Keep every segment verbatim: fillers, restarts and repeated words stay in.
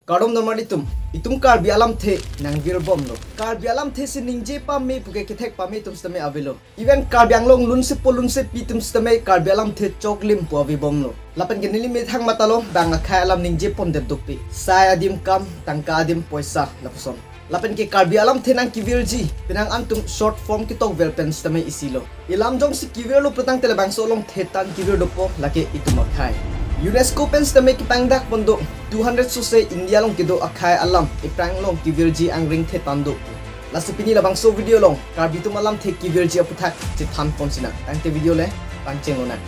Kardom donmar atum, itum Karbi alamthe nangvirbomlo. Karbi alamthe si ningje pame puke kethek pame atum sitame avelo. Even Karbi Anglong lunsepo lunsepi atum sitame Karbi alamthe choklim pu avebomlo. Lapen ke neli methang matha lo, bang akhei alam ningje pondet dopik. Sai adim kam, tangka adim poisa, lapuson. Lapen ke Karbi alamthe nangkevirji, penang an atum short form ketok vel pen sitame isilo. Ilam jongsi kevirlo pulotangte labangso along thetan kevir dopo, lake itum akhei. UNESCO pen sitame kepangdak pon do, two hundred sose India along kedo akhei alam, aphrang along kevirji angring thetan do. Lasi pini labangso video along, Karbi atum alamthe kevirji aputhak chethan pon sinang. Tangte video le pangchenglonang.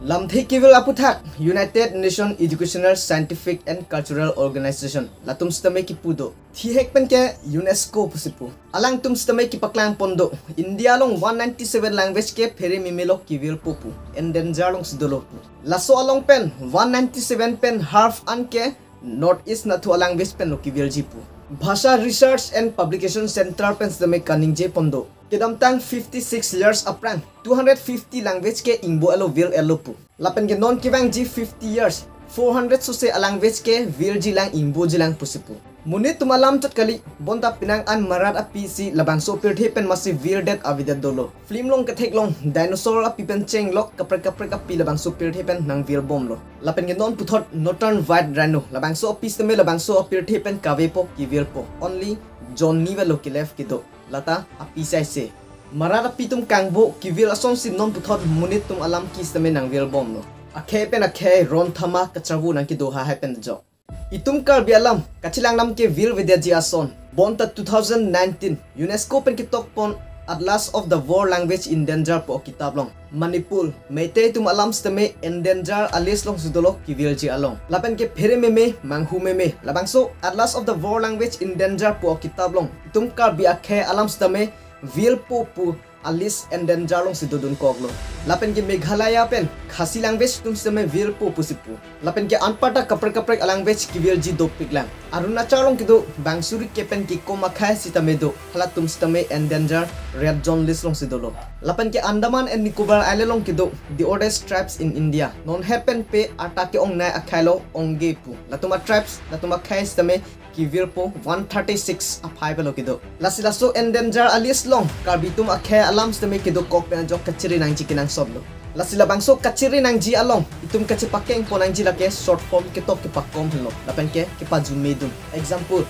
Lamthe kevir aputhak, United Nations Educational, Scientific and Cultural Organization, latum sitame kepu do. Thihek pen ke UNESCO pusi pu. Alangtum sitame kepaklang pon do, India along one ninety seven language ke phere meme lo kevirpo pu, endanger alongsi dolo pu. Laso along pen one ninety seven pen half an ke North East nathu alanguage pen lo kevirji pu. Bhasha Research and Publication Center pen sitame kaningje pon do, kedamtang fifty six years aphrang two hundred fifty language ke ingbo-etlo, vir-etlo pu. Lapen ke non kevangji fifty years, four hundred sose alanguage ke virjilang ingbojilang pusi pu. Monit atum alam chot kali, bonta penang an marat api si labangso apirthe pen masi virdet avedet dolo. Film along ketheklong, dinosaur api pen chenglok, kaprek kaprek api labangso apirthe pen nangvirbomlo. Lapen ke non puthot Northern White Rhino, labangso api sitame labangso apirthe pen kavepo kevirpo. Only Johnny velo keleft kedo. Lata api saise. Marat api atum kangbo kevir asonsi non puthot monit atum alam ke sitame nangvirbomlo. Akhei pen akhei ron thama kacharvo nangkedo lahai pen jok. Itum Karbi alam kachelang nam ke virvedetji ason. Bonta two thousand nineteen UNESCO pen ketok pon Atlas of the World Language in Danger pu kitap along Manipur, Meitei atum alam sitame endanger a-list alongsi dolo kevirji along. Lapen ke phere meme, manghu meme, labangso Atlas of the World Language in Danger pu kitap along itum Karbi akhei alam sitame virpo pu a-list endanger alongsi dodun koklo. Lapen ke Meghalaya pen Khasi language atum sitame virpo pusi pu. Lapen ke anparta kaprek kaprek alanguage kevirji dopiklang. Arunachal along kedo bang suri ke pen kekom akhei sitame do, halatum sitame endanger red zone list alongsi dolo. Lapen ke Andaman and Nicobar Island along kedo the oldest tribes in India, non het pen pe arta ke-ongnei akhei lo ongge pu. Latum a-tribes, latum akhei sitame kevirpo one thirty six aphai pelo kedo. Lasi laso endanger a-list along Karbi atum akhei alam sitame kedokok pen ajok kachere nangji kenangsotlo. Lasi labangso kachere nangji along itum kachepakeng pon nangji lake short form ketok kepakom henlo, lapen ke kepajumedun. Example,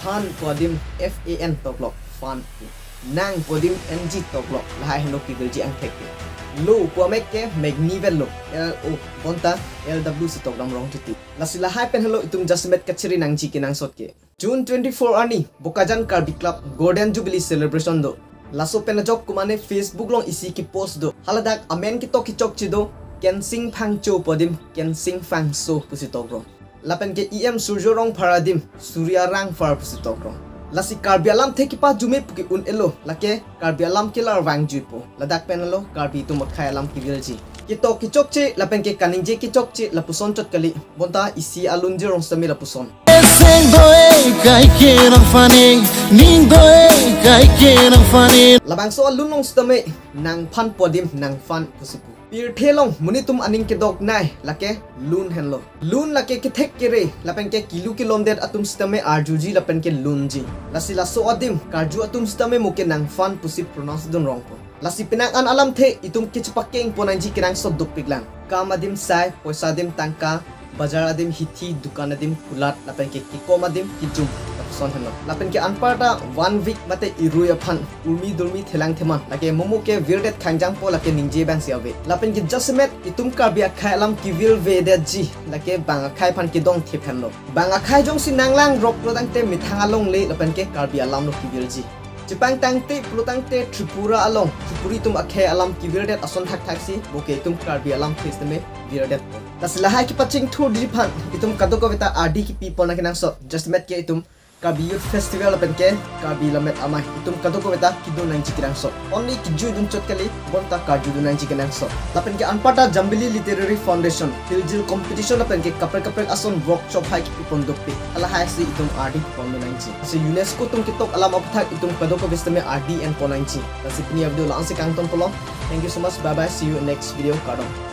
fan pu adim F A N toklok, fan. Nang pu adim N G toklok, lahai henlo kevirji angthek ke. Lo pu amek ke megnivel lo, L O, bonta L W si tokdam rong titi. Lasi lahai pen henlo itum jasemet kachere nangji kenangsot ke. June twenty-four arni Bokajan Karbi Club Golden Jubilee Celebration do. Laso pen ajok kumane Facebook along isi kepost do. Haladak amen ketok kechokche do, Kensing Phangcho pu adim Kensing Phangso pusi toklo. Lapen ke E M Surjo Rongphar adim Surya Rangphar pusi toklo. Lasi Karbi alamthe kepajume pu ke un-elo, lake Karbi alam kelar vangjuipo. Ladak pen lo Karbi atum akhei alam kevirji. Ketok kechokche lapen ke kaningje kechokche lapuson chot kali, bonta isi alun jirong sitame lapuson. Seng do-e kaike nangphan-e, ning do-e kaike nangphan-e. Labangso alun along sitame nangphan pu adim nangphan pusi pu. Pirthe along monit atum aning kedoknei lake lun henlo. Lun lake kethek kere lapen ke kilu kelondet atum sitame arjuji lapen ke lunji. Lasi laso adim karju atum sitame mo ke nangphan pusi pronounce dun rongpo. Lasi penang an alamthe itum kachepakeng pon nangji kenangsot dopiklang. Kam adim sai, poisa adim tangka, bajar adim hithi, dukan adim kulat, lapen ke kekom adim kejum, lapuson henlo. Lapen ke anparta one week mate irui aphan urmi durmi thelang theman, lake mo mo ke virdet khangjangpo, lake ningje abang si ave. Lapen ke jasemet itum Karbi akhei alam kevirvedetji, lake bang akhei aphan kedongthip henlo. Bang akhei jongsi nanglang rok pulotangte methang alongle lapen ke Karbi alam lo kevirji. Chepangtangte pulotangte Tripura along Tripuri atum akhei alam kevirdet ason thakthak si, bo ke itum Karbi alamthe sitame virdetpo. Lasi lahai kepachingthurji aphan itum kadokave ta ardi kepi pon nang kenangsot. Jasemet ke itum Karbi Youth Festival lapen ke Karbi Lammet Amei itum kadokave ta kedun nangji kenangsot. Only kejui dun chot kali, bonta karju dun nangji kenangsot. Lapen ke anparta Jambili Literary Foundation, hiljil competition lapen ke kaprek kaprek ason workshop hai kepi pon dopik. Halahai si itum ardi pon dun nangji. Lasi UNESCO atum ketok alam aputhak itum kadokave sitame ardi en pon nangji. Lasi pini a-video la-an si kangton pulo. Thank you so much. Bye bye. See you in next video. Kardom.